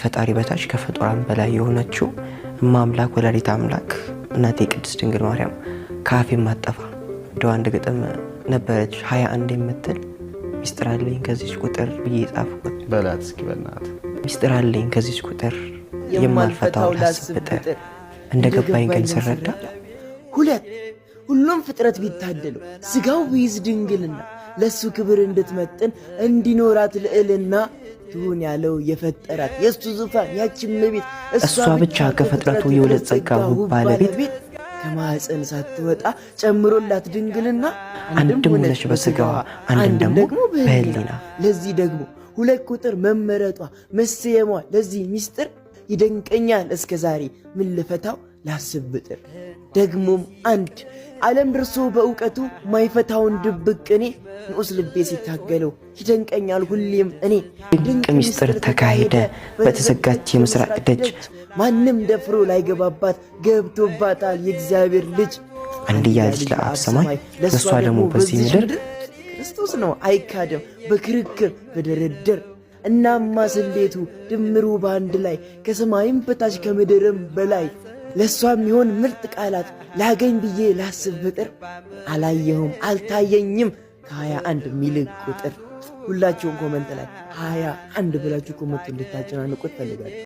ፈጣሪ በታች ከፍጡራን በላይ የሆነችው እማ አምላክ ወላዲተ አምላክ እናቴ ቅድስት ድንግል ማርያም ከአፌ የማትጠፋ እንደው አንድ ግጥም ነበረች 21 የምትል፣ ሚስጥር አለኝ ከዚች ቁጥር ብዬ የጻፍኩት። በላት እስኪ በእናትህ። ሚስጥር አለኝ ከዚች ቁጥር የማልፈታው ላስብ ብጥር፣ እንደ ገባኝ ግን ስረዳ። ሁለት ሁሉም ፍጥረት ቢታደለው ስጋው ቢይዝ ድንግልና፣ ለሱ ክብር እንድትመጥን እንዲኖራት ልዕልና ትሁን ያለው የፈጠራት የእሱ ዙፋን ያች እመቤት። እሷ ብቻ ከፍጥረቱ የሁለት ጸጋ ውብ ባለቤት፣ ከማዕፀን ሳትወጣ ጨምሮላት ድንግልና። አንድም ሆነች በስጋዋ አንድም ደግሞ በህሊና። ለዚህ ደግሞ 2 ቁጥር መመረጧ መሰየሟ ለዚህ ሚስጥር ይደንቀኛል እስከ ዛሬ፣ ምን ልፈታው ላስብ ብጥር። ደግሞም 1 ዓለም ደርሶ በእውቀቱ ማይፈታውን ድብቅ ቅኔ፣ ንዑስ ልቤ ሲታገለው ይደንቀኛል ሁሌም እኔ። ድንቅ ሚስጥር ተካሄደ በተዘጋች የምስራቅ ደጅ፣ ማንም ደፍሮ ላይገባባት ገብቶባታል የእግዚአብሔር ልጅ። አንድያ ልጅ ለአብ ሰማይ ለእሷ ደግሞ በዚህ ምድር። ክርስቶስ ነው አይካድም በክርክር በድርድር። እናማ ስሌቱ ድምሩ በአንድ ላይ ከሰማይም በታች ከምድርም በላይ ለእሷ የሚሆን ምርጥ ቃላት ላገኝ ብዬ ላስብ ብጥር፣ አላየሁም አልታየኝም ከ21 ሚልቅ ቁጥር። ሁላችሁም comment ላይ 21 ብላችሁ comment እንድታጨናንቁት ፈልጋለሁ።